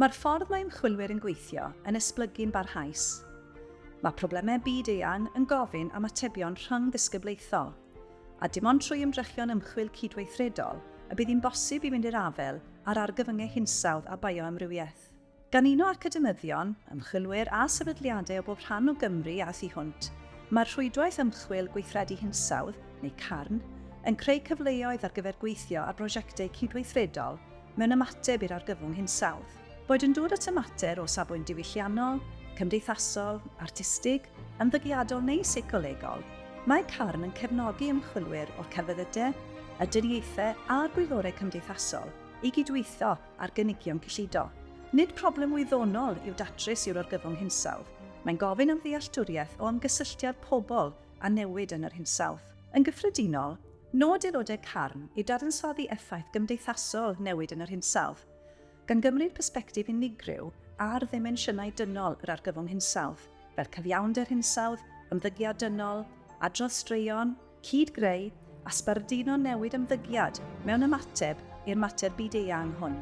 Mae'r ffordd mae ymchwilwyr yn gweithio yn esblygu'n barhaus. Mae problemau byd eang yn gofyn am atebion rhyngddisgyblaethol, a dim ond trwy ymdrechion ymchwil cydweithredol y bydd hi'n bosib i fynd i'r afael â'r argyfyngau hinsawdd a bioamrywiaeth. Gan uno academyddion, ymchwilwyr a sefydliadau o bob rhan o Gymru a thu hwnt, mae'r Rhwydwaith Ymchwil Gweithredu Hinsawdd, neu CARN, yn creu cyfleoedd ar gyfer gweithio ar brosiectau cydweithredol mewn ymateb i'r argyfwng hinsawdd. Boed yn dod at y mater o safbwynt diwylliannol, cymdeithasol, artistig, ymddygiadol neu seicolegol, mae CARN yn cefnogi ymchwilwyr o'r celfyddydau, y dyniaethau a'r gwyddorau cymdeithasol i gydweithio ar gynigion cyllido. Nid problem wyddonol i'w datrys yw'r argyfwng hinsawdd, mae'n gofyn am ddealltwriaeth o ymgysylltiad pobl â newid yn yr hinsawdd. Yn gyffredinol, nod aelodau CARN yw dadansoddi effaith gymdeithasol newid yn yr hinsawdd, gan gymryd persbectif unigryw ar ddimensiynau dynol yr argyfwng hinsawdd, fel cyfiawnder hinsawdd, ymddygiad dynol, adrodd straeon, Cyd-greu a sbarduno newid ymddygiad mewn ymateb i'r mater byd-eang hwn.